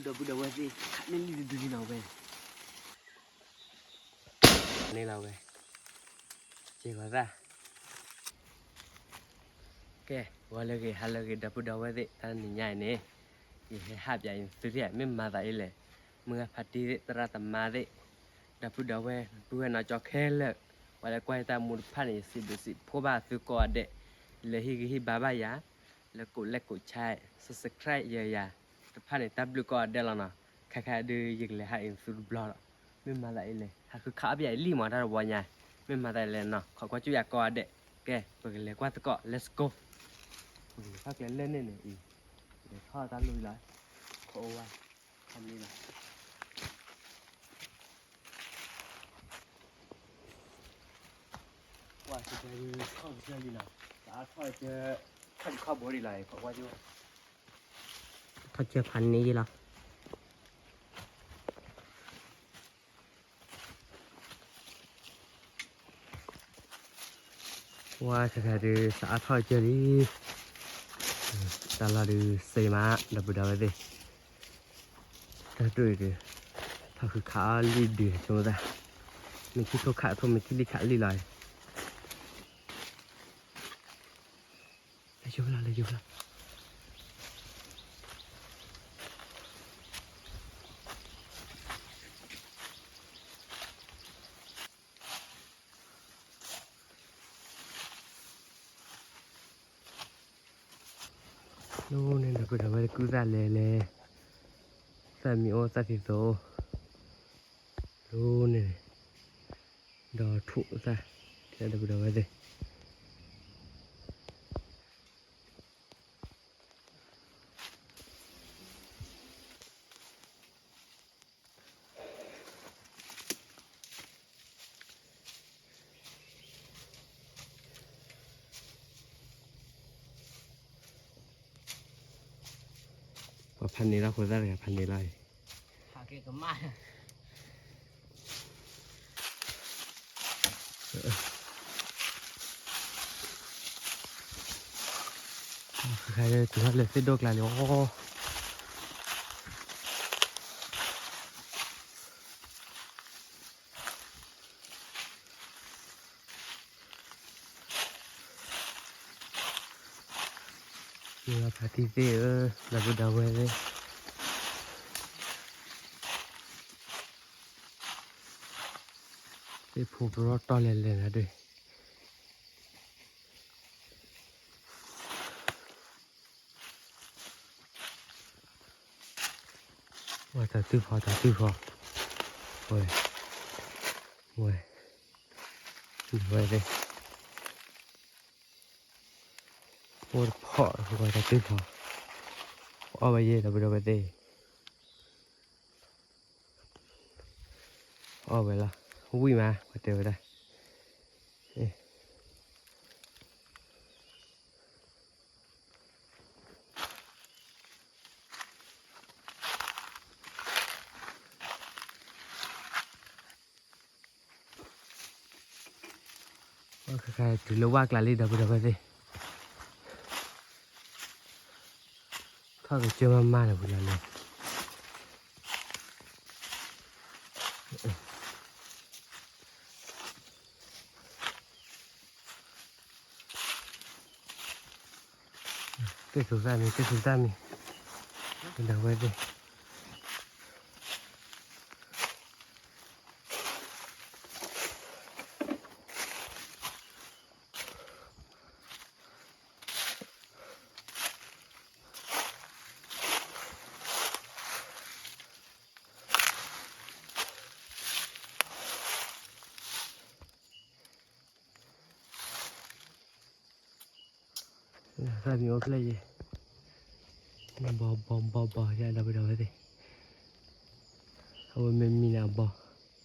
ဒီပုၢ်ဒီဝဲၢ်သ့ၣ် ခးန့ၢ်လံတဒုလံနီၤဝဲ, န့ၣ်လီၤဝဲ, စ့ၢ်ကီးသၣ်, ကဲ, ဂီၤလၢအဂ့ၤ ဟါလၢအဂ့ၤ ဒီပုၢ်ဒီဝဲၢ်သ့ၣ် တနံၤညါအံၤန့ၣ်, ယဟဲဟးပၠးအံၤသုသ့ၣ် မ့ၢ်မၤသးဒ်လဲၣ်, မုၢ်ဂၤဖါတံၢ်သ့ၣ် သရၣ်သမါသ့ၣ်, ဒီပုၢ်ဒီဝဲၢ် ပုၢ်ဝဲၢ်နီၢ်ကၠီခဲလၢာ်, ပှၤလၢကွၢ်ယတၢ်မူတဖၣ်န့ၣ် ယစံးဘျုးစံးဖှိၣ်ဘၣ်သုကိးဂၤဒဲး, လၢဟ့ၣ်ဂံၢ်ဟ့ၣ်ဘါဘၣ်ယၤ, လၢကိးလဲၣ်ကိးဆါ subscribe ယၤယၤတဖၣ်န့ၣ် တၢ်ဘျုးကိးဂၤဒဲးလီၤနီၤ, ခဲခါဒုး ယကလဲၤဟးအံၤသုတဘျီလီၤ, မ့ၢ်မၤသးဒ်လဲၣ် ဟးဃုခးအီၣ်ပယီၤအံၤလံမး တၢ်တဝီညါ, မ့ၢ်မၤသးဒ်လဲၣ်နီၤ ခိးကွၢ်ကၠူၣ်ယၤကိးဂၤဒဲး, ကဲ ပကလဲၤကွၢ်သကိး let's go, ပကလဲၤထီၣ်ကျဲလၢန့ၣ်န့ၣ်အံၤ, ပကလဲၤထီၣ်တၢ်လီၢ်လီၤ, ခိးအိၣ်ဝဲ, ခီမ့ၢ်လီၤ ကွၢ်ကၠၢထီၣ်ကၠၢလံနီၤ, တအါထီၣ်ကၠၢ, ထီၣ်ကၠၢခီၣ်ဘိဒံးလီၤ, ခိးကွၢ်ကၠၢ, ထီၣ်ကၠၢဖးန့ၢ်ယံလီၤ. ဝါ ခဲခါဒုး သးအါထီၣ်ကၠၢလံ, တၢ်လီၢ်ဒုးစ့မး ဒီပုၢ်ဒီဝဲၢ်သ့ၣ်, တၢ်ဒိၣ်အံၤဒုး ထီၣ်ဃုခးအီၣ်လံဒုးဆိကမိၣ်သး, မ့ၢ်ထံၣ်ထိၣ်ခးထိၣ် မ့ၢ်ထံၣ်လံခးလံလီၤ. လဲၤယိၤဖျါ လဲၤယိၤဖျါ. လၢန့ၣ် ဒီပုၢ်ဒီဝဲၢ် ကုၢ်သၣ်လဲၤလဲၤ, သၣ်မံအိၣ်သၣ်သံသိး, လၢန့ၣ်, ဒီးထိၣ်သၣ်, ဒီပုၢ်ဒီဝဲၢ်သ့ၣ် ပှၤဖးန့ၢ်လီၤ ဖိသၣ်တဂၤဖးန့ၢ်လီၤအံၤ, ဃဲတုၤထီၣ်လၢသ့ၣ်ဒိၣ်ကျါန့ၣ်အီၤ မ့ၢ်ဖါတံၢ်သ့ၣ်ဧၢ, ဒီပုၢ်ဒီဝဲၢ်သ့ၣ်, သ့ၣ်ဖိပရီၣ်တီၢ်လဲၤလဲၤနၤဒုး ဝဲတၢ်တုၣ်ဖီ တၢ်တုၣ်ဖီ, ဝဲ, ဝဲ, ဝဲသ့ၣ်, အိၣ်တဖီ ဝဲတၢ်တုၣ်ဖီ, အီၣ်ဝဲယဲ ဒီပုၢ်ဒီဝဲၢ်သ့ၣ်, အီၣ်ဝဲလီၤ, ဝံၣ်မး ပှၤတဲဝဲဒၣ် တုၤလၢဝၣ်ကျါလံ ဒီပုၢ်ဒီဝဲၢ်သ့ၣ်, ထီၣ်ကစၢၢ်မးမးဒီးပူၤလီၤလံ သ့ၣ်သူသၣ်မံၤ သ့ၣ်သူသၣ်မံၤ ဒီပုၢ်ဒီဝဲၢ်သ့ၣ် သၣ်မံၤအိၣ်ဖျဲၣ်ယဲၢ် ဘီဘီဘီဘီ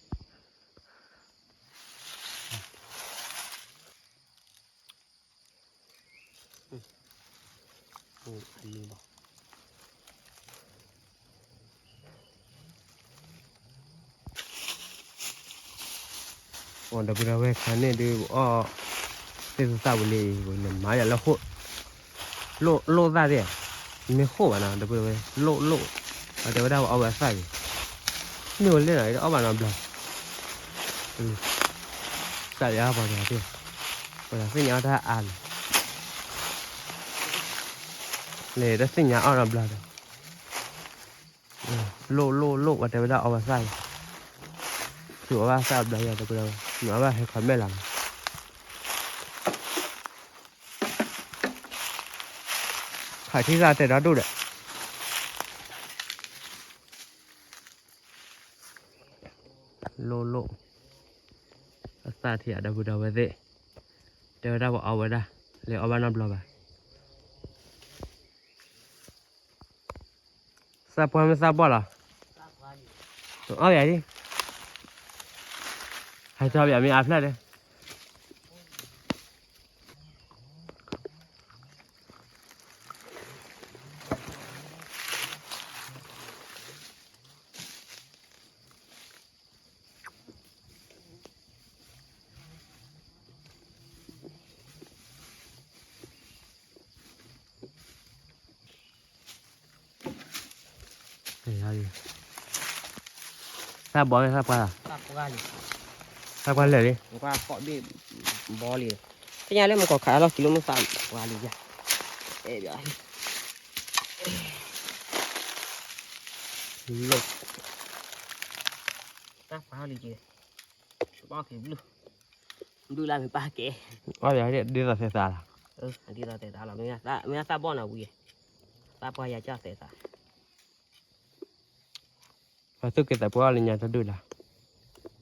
ယဒီပုၢ်ဒီဝဲၢ်သ့ၣ် အဝဲမ့ၢ်မံၤန့ၣ်အဘီ ဒီပုၢ်ဒီဝဲၢ် ခါန့ၣ်ဒုး အီၣ်သ့ၣ်သူသၣ်ပူၤလံ နမၤယၤလၢ လိၣ်လိၣ်သၣ်သ့ၣ် မ့ၢ်ဃိၣ်ဘၣ်နီၤ ဒီပုၢ်ဒီဝဲၢ် လိၣ်လိၣ် ပှၤတဲဝဲဒၣ်ပှၤအီၣ်ဝဲအသၣ်န့ၣ်, မ့ၢ်ဝဲလဲၣ်နီၤ အီၣ်ဘၣ်နီတဘျီ, သးဒ်အါပှၤတဂၤ, ပှၤသ့ၣ်ညါအီၣ်တၢ်အါလီၤ, လဲၤတသ့ၣ်ညါအီၣ်နီတဘျီဒီး, လိၣ်လိၣ်လိၣ် ပှၤတဲဝဲဒၣ်အီၣ်ဝဲသၣ်န့ၣ်, သုအီၣ်ဘၣ်သၣ်ဘျီယၤတကလီ, မ့ၢ်အီၣ်ဘၣ်ဟဲ comment လီၤမး, ခးထံၣ်သၣ်တဲဒီဒိၣ်ဒီး လိၣ်လိၣ်, အသၣ်ထံၣ်အဒီပုၢ်ဒီဝဲၢ်သ့ၣ်, တဲဝဲဒၣ်ပှၤအီၣ်ဝဲဒၣ်, လဲၤအီၣ်ဘၣ်နီတဘျီဘၣ်, သၣ်ပှၢ်မ့ၢ်သၣ်ပှၢ်လီၤ, အီၣ်ယၤဒ်, ဟဲကၠီဘၣ်မ့ၢ်အါဖျၢၣ်ဒီး သၣ်ဘီမ့ၢ်သၣ်ပှၢ်လီၤ, သၣ်ပှၢ်လၢာ်လံ, ဘီလံ, သ့ၣ်ညါလၢမ့ၢ်ကီၢ်ခးလီၤကံလိမ့ၢ်သၣ်ပှၢ်လံယၤ, အဲၣ်ဘၣ်, သၣ်ပှၢ်လံက့, ဘီက့ၤဘျုး, ဘျုးလၢမ့ၢ်ပၢ်က့ၤ, အီၣ်ယၤဒ်သိးသဲးသးလီၤ, ဒ်သိးသဲးသးလီၤ, မ့ၢ်သၣ်ဘီနီၤဝံၤ, သၣ်ပှၢ်ယၤကၢ်သဲးသး ပှၤသူၣ်က့သးပှၢ်အီၣ်လၢညါတဒူၣ်လီၤ,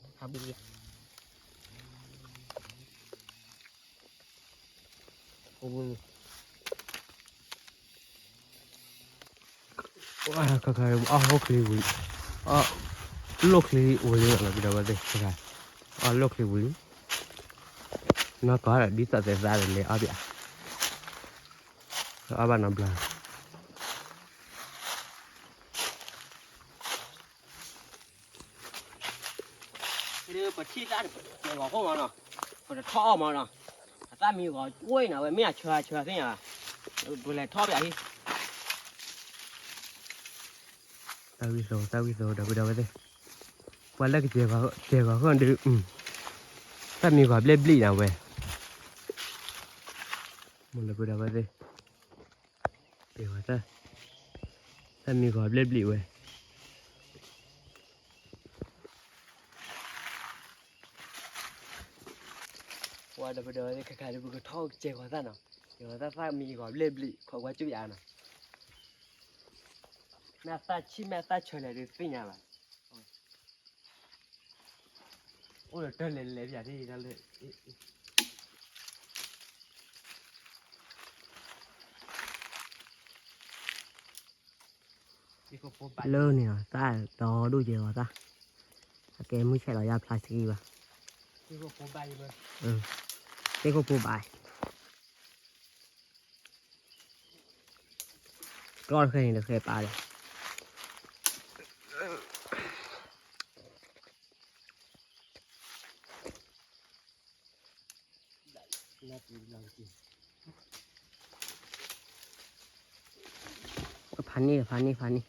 ခါခါအီၣ်ဟိၣ်ချ့ဝံၤလံ, အီၣ်လိၣ်ချ့ဝံၤလံနီၤ ပဒီပုၢ်ဝဲၢ်သ့ၣ်, အီၣ်လိၣ်ချ့ဝံၤလံ, နီၢ်ကီၢ်ဒ်သိးသဲးသးဒီးလဲၤအီၣ်ဘၣ်, အီၣ်ဘၣ်နီတဘျီ ပထံၣ်သၣ်တပတဲဂီၤခိၣ်မးနီၤ, ပတထီၣ်အီၣ်မးနီၤ, အသၣ်မံၤဂီၤကွ့ၢ်နၤဝဲ မ့ၢ်အဆၢအဆၢသ့ၣ်ညါ, ပလဲၤထီၣ်ပယၤဟံၣ်, သၣ်ဝံၣ်သိ သၣ်ဝံၣ်သိ ဒီပုၢ်ဒီဝဲၢ်သ့ၣ်, ပှၤလၢကစဲးဂီၤခိၣ်ဒုး, သၣ်မံၤဂီၤဘျ့ဘျံးနၤဝဲ, မိၢ်လၢပုၢ်ဒီဝဲၢ်သ့ၣ်, သၣ်မံၤဂီၤဘျ့ဘျံးဝဲ ပှၤဒီပုၢ်ဒီဝဲၢ်သ့ၣ် ခဲခါဒုး ပကထီၣ်ကစဲးဂီၤသၣ်နီၤ, ကစဲးဂီၤသၣ် သၣ်မံၤဂီၤဘျ့ဘျံး ခိးကွၢ်ကၠူၣ်ယၤနီၤ, မ့ၢ်အသၣ်ဆံၣ်မ့ၢ်အသၣ်ဆၢလဲၣ်ဒုးသ့ၣ်ညါဘၣ်, အိၣ်ဒီးတၢ်လဲၤလဲၤပယၤဒ်လၢ လၢန့ၣ်လီၤ သၣ်ဒီဒိၣ်ကဲဂီၤသၣ်, အကဲမုၢ်ဆဲးလီၤယါဖျါစကံဘၣ်, သ့ၣ်ခိၣ်ဖိဘၣ်, ကျီၢ်တဃဲန့ၣ်တဃဲပာ်ဒီး ဖးန့ၢ် ဖးန့ၢ် ဖးန့ၢ်,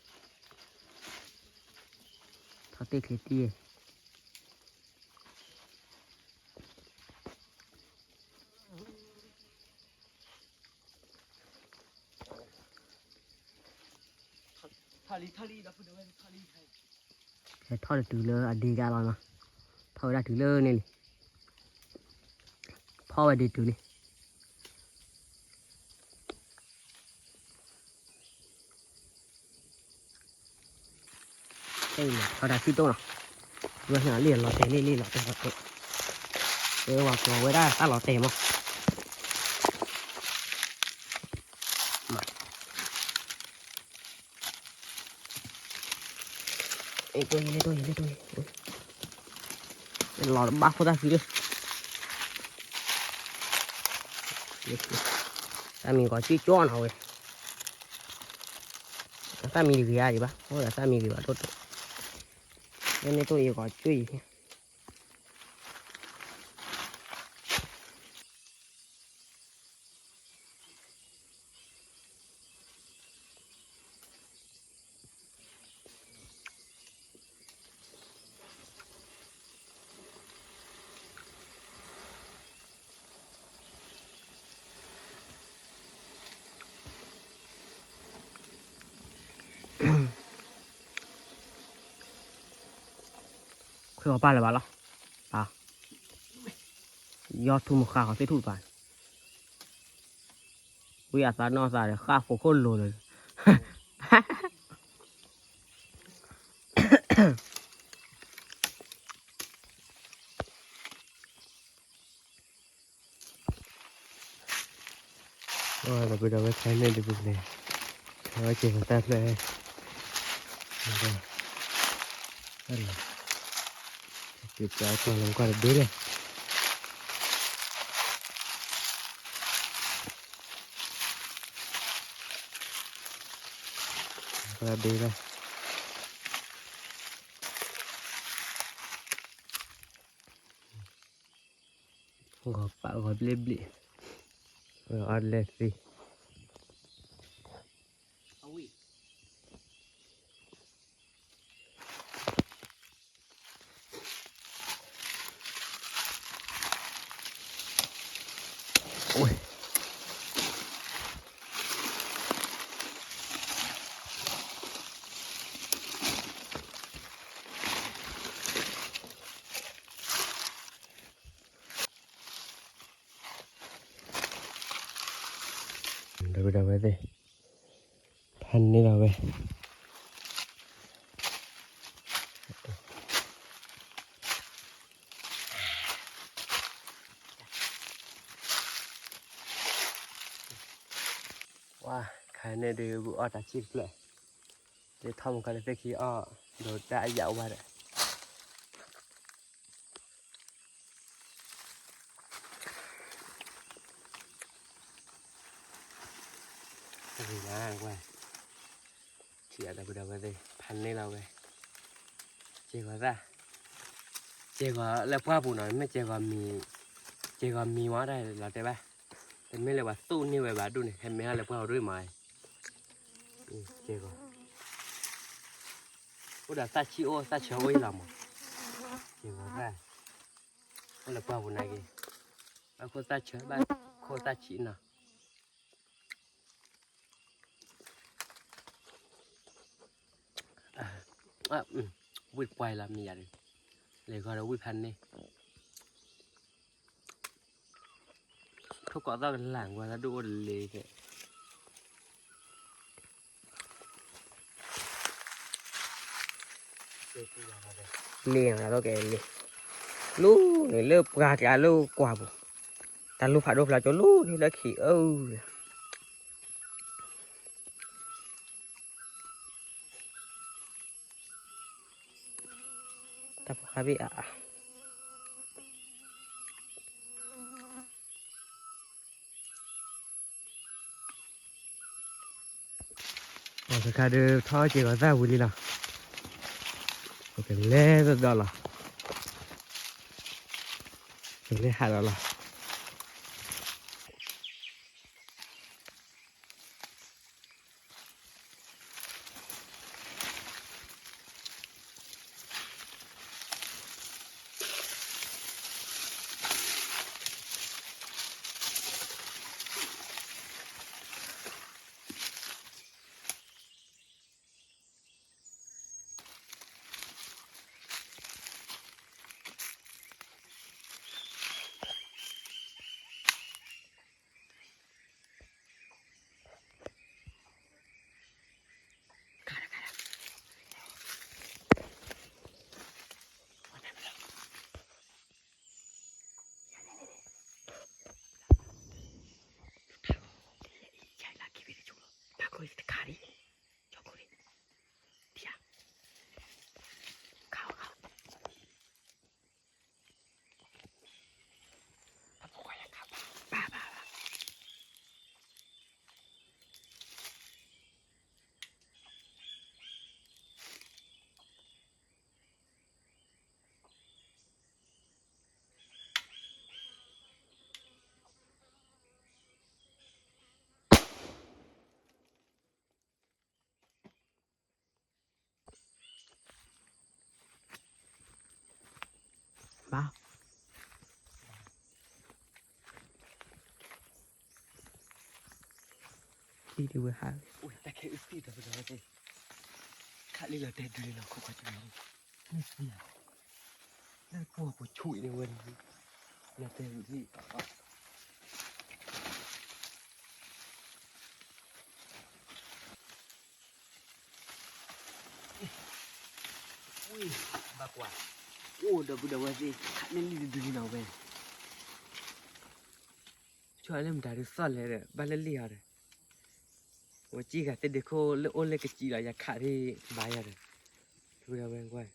ထီၣ်တ့ၢ်ချ့တံၢ်, ထီၣ်လံ ထီၣ်လံ ဒီပုၢ်ဒီဝဲၢ် ထီၣ်လံ, ဟဲထီၣ်တတုၤလၢအဒ့ကါလီၤနီၤ, ထီၣ်ဝဲဒၣ်တုၤလၢန့ၣ်လံ, ဖီၣ်ဝဲဒၣ်တုၤလံ, ထီၣ်တၢ်ဆူၣ်တိၣ်နီၤ, ဝဲလံလီၤတဲာ်လံ လံလီၤတဲာ်လီၤတဲာ်, ဝဲပှၤကျီၤဝဲဒၣ်တၢ်လီၤတဲာ်မး လီၤတဘၣ်ခိၣ်တၢ်သံလၢ တၢ်မံၤကီၤကၠ့ကၠီနီၤဝဲ, တၢ်မံၤတဂ့ၤဧါဒံးဘၣ်, အိၣ်ဒီးတၢ်မံၤဂ့ၤဘၣ်ဒိၣ်ဒိၣ်, မ့မ့ၢ်တိၣ်အံၤကီၤကၠ့အံၤ တၢ်မံၤဂ့ၤဘၣ်ဒိၣ်ဒိၣ်, တအီၣ်ပၢ်လၢၤဘၣ်လီၤ. ယီၤထူမဃါဃီၤသ့ၣ်ထူၣ်တပၤ, ဝံအသးနီၢ်သးဒီး ဃၣ်ဖိခိၣ်လိၤလၢၤ. ဒီပုၢ်ဒီဝဲၢ် ဖဲန့ၣ်ဒ်ပကလဲၤ ဟဲဝဲက့ၤပတၢ်ဖျၢၣ်, က့ၤပျၢ်ကွၢ်လီၤကွၢ်တဘ့ၣ်လီၤ, ကွၢ်တဘ့ၣ်လီၤ. ဂီၤပာ်ဂီၤဘျ့ဘျ့, အီၣ်လဲၣ်သ့. ဒီပုၢ်ဒီဝဲၢ်သ့ၣ်, ဖးန့ၢ်လီၤဝဲ. ဝါ, ခါန့ၣ်ဒုးအီၣ်တၢ်ဆံၣ်တဖျၢၣ်, ဒ်ထီၣ်မူကါလၢသ့ၣ်ခံအီၣ်, ဒီးတၢ်အယၣ်ဝါဒီး တဂ့ၤနၤကွၢ်, ထံၣ်အတၢ်ပုၢ်ဒီဝဲၢ်သ့ၣ် ဖးန့ၢ်လီၤဝဲ, စဲဂီၤသၣ်, စဲဂီၤလၢပှၢ်ပူၤနီၤ, မ့ၢ်စဲဂီၤမံၤ, စဲဂီၤမံၤဝဲဒၣ်လီၤတဲဘၣ်, တမ့ၢ်လၢပှၤသူၣ်န့ၢ်ဝဲဘၣ်ဒိၣ်န့ၣ် ဟဲမ့ၢ်ဟါလၢပှၢ်ပူၤဒိၣ်မး, စဲဂီၤ, အိၣ်ဒီးသၣ်ဆံၣ်အိၣ်သၣ်ဆၢအိၣ်အံၤလီၤမး, စဲဂီၤသၣ်, အိၣ်လၢပှၢ်ပူၤနာ်က့ၤ, ဘၣ်ခိၣ်သၣ်ဆၢ ဘၣ်ခိၣ်သၣ်ဆံၣ်နီၤ. ဝံၣ်ပှၢ်လီၤမံၤယၤဒီး, လဲၤဂီၤဒီးဝံၣ်ဖးန့ၢ်, ထိၣ်ကိးသီၣ်ကလၢ်ကွၢ်သးဒိၣ်အိၣ်တလ့ကဲ, န့ၢ်လီၤကဲလံ, လူန့ၣ်လၢပှၢ်ကျါလၢကွၢ်ပူၤ, တၢ်လူဖးဒိၣ်ဖျါကၠိလူန့ၣ်လၢခံအၢ, တၢ်ဖိခါဘ့ၣ်အါအါ အတခါဒုးထီၣ်စ့ၢ်ကီးသၣ်ဝံၤလံလီၤ, ပကလဲၤသဒီးလီၤ, ပကလဲၤဟးဒီးလီၤ. ဘၣ်, ခံဒုးဝဲဟး, တၢ်ခဲအုၣ်သံၣ်တပဒီဝဲသ့ၣ်, ခးလံလီၤတဲဒုးလံလီၤခိၣ်ခီၣ်ကၠူလံ, မ့ၢ်သံၣ်ဧါ, လၢပှၢ်ပှၤဆူၣ်အံၤန့ၣ်ဝဲန့ၣ်, နတဲလံ, ဝံၤ, ဘၣ်ကွၢ်, အိၣ်ဒီပုၢ်ဒီဝဲၢ်သ့ၣ် ခးန့ၢ်လံတဒုန့ၣ်ဝဲ, ဆိလၢမတၤဒုးသီၣ်လဲၤဒီး ဘၣ်လၢလံဟီဒီး, ဝဲစံၣ်ဂၤသ့ၣ်ဒုးခိၣ်လၢအိၣ်လၢကစံးလီၤ ယၤခးဒ်ဘၣ်ယၤဒီး, ပုၢ်ဒီဝဲၢ်ကွၢ်,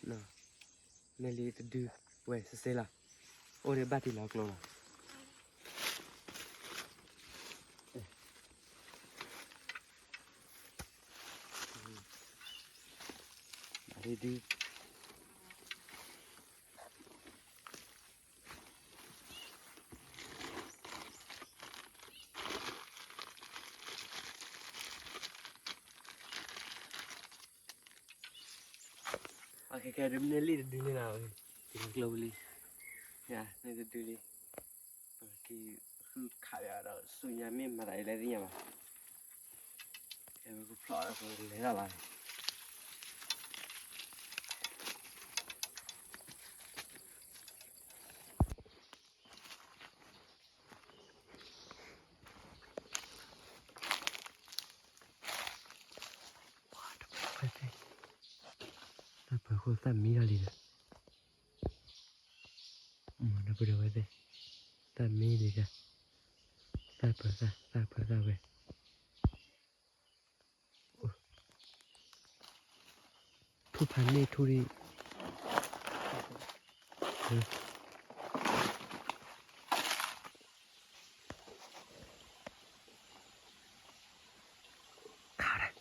န့ၢ်လံတဒုဝဲစ့စ့လီၤ, အိၣ်ဒံးဘၣ်တံၢ်လီၤကျိလီၤ. ခဲခဲဒုးမ့ၢ်န့ၢ်လံတဒုန့ၣ်လီၤ, တံၢ်လီၤကျိလံ, န့ၢ်တဒုလံ, ပက့ၤဃုခးဒီး ဆူညါမ့ၢ်မၤသးဒ်လဲၣ်သ့ၣ်ညါဘၣ်, ကဖျိးလဲၤထီၣ်လီၤ. တၢ်ပၢၤဃိသၣ်မံလီၤလံဒီး, ဒီပုၢ်ဒီဝဲၢ်သ့ၣ်, သၣ်မံလံဒီး, သၣ်ပၢၤသၣ် သၣ်ပၢၤသၣ်ဝဲ ထူၣ်ဖးန့ၢ်ထူၣ်ဒံး, ခးဒၣ်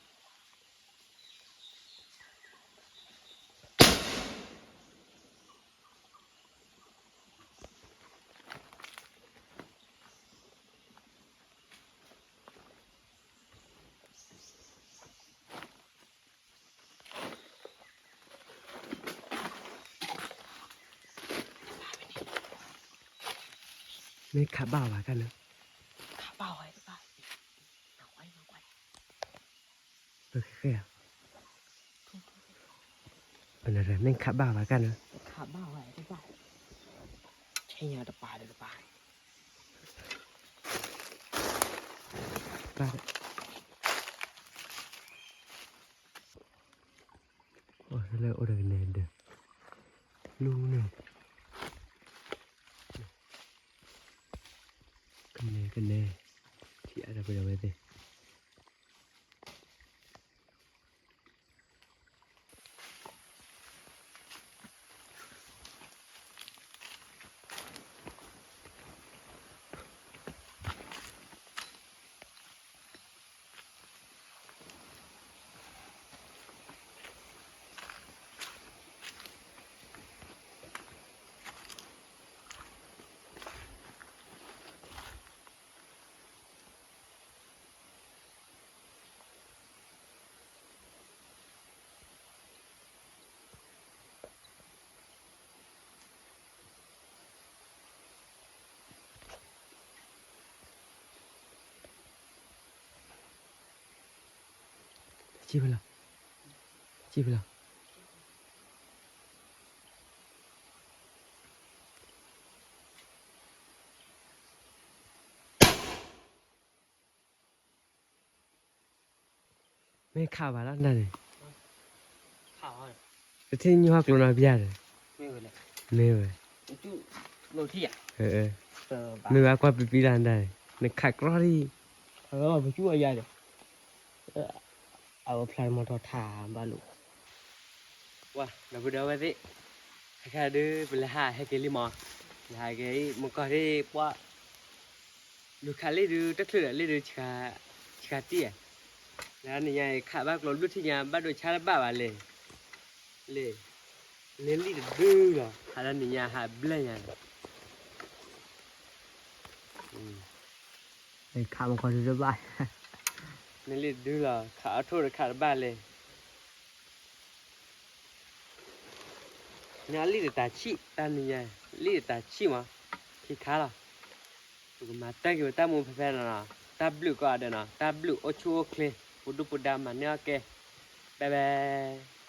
မ့ၢ်ခးဘၣ်ဝဲကၢ်နၢ, ခးဘၣ်ဝဲတဘၣ်, နကွၢ်နကွၢ်, မ့ၢ်ခးဘၣ်ဝဲကၢ်နၢ, ခးဘၣ်ဝဲတဘၣ်, ဆ့ၣ်ညါတပၤဒီးတပၤ, ဘၣ် အိၣ်လၢအိၣ်ဒီးကနဲဒီး လူန့ၣ် ကနဲကနဲ ထံၣ်အါဒီးပဝဲသ့ၣ် စံၣ်ဖဲလီၤ, စံၣ်ဖဲလီၤ. မ့ၢ်ခးဘၣ်လီၤနၤန့ၣ်, တထံၣ်ညိၣ်ဟီၣ်ကျိနီတဘျီဒီး, မ့ၢ်ဝဲ, မ့ၢ်ဝဲကွၢ်ပံပံလၢနၤန့ၣ် နခးကြီဒံး, ပကၠူၣ်အယါဒီး, အဝဲဖျါမီၤထီၣ်ထါဘၣ်လိာ် ဝါ ဒီပုၢ်ဒီဝဲၢ်သ့ၣ်, ခဲခါဒုး ပလဲၤဟးဟဲက့ၤလံမး, လဲၤဟးက့ၤအံၤ မုၢ်ကီၢ်ဒုး ပှၤ လူၤခးလံဒုး တချုးဒီးလံဒုး ဆှၤတံၢ်ဧါ, လၢနံၤညါအံၤ ခးဘၣ်ကျိဒူၣ်ထံၣ်ညါ ဘၣ်ဒိဆါတဘၣ်ဘၣ်လဲၣ်, လဲၣ်, န့ၢ်လံတဒုလီၤ ဟးလၢနံၤညါ ဟးဘျဲၣ်ညါန့ၣ် ခးမခီဒုးတဘၣ်, န့ၢ်လံတဒုလီၤ ခးအီၣ်ထိၣ်တခးတဘၣ်လဲၣ်. နလံၣ်တတၤဆံၣ် တၢ်နံၤညါ လံၣ်တတၤဆံၣ်မး ခံခါလီၤ. ပကမၤတၢ်က့ၤဝဲတၢ်မူဖဲဖဲနီၤနီၤ တၢ်ဘျုးကိးဂၤဒဲးနီၤ တၢ်ဘျုးအိၣ်ဆူၣ်အိၣ်ချ့ ပဒုၣ်ပဒါမၤန့ၢ်အီၣ်ကဲ bye bye.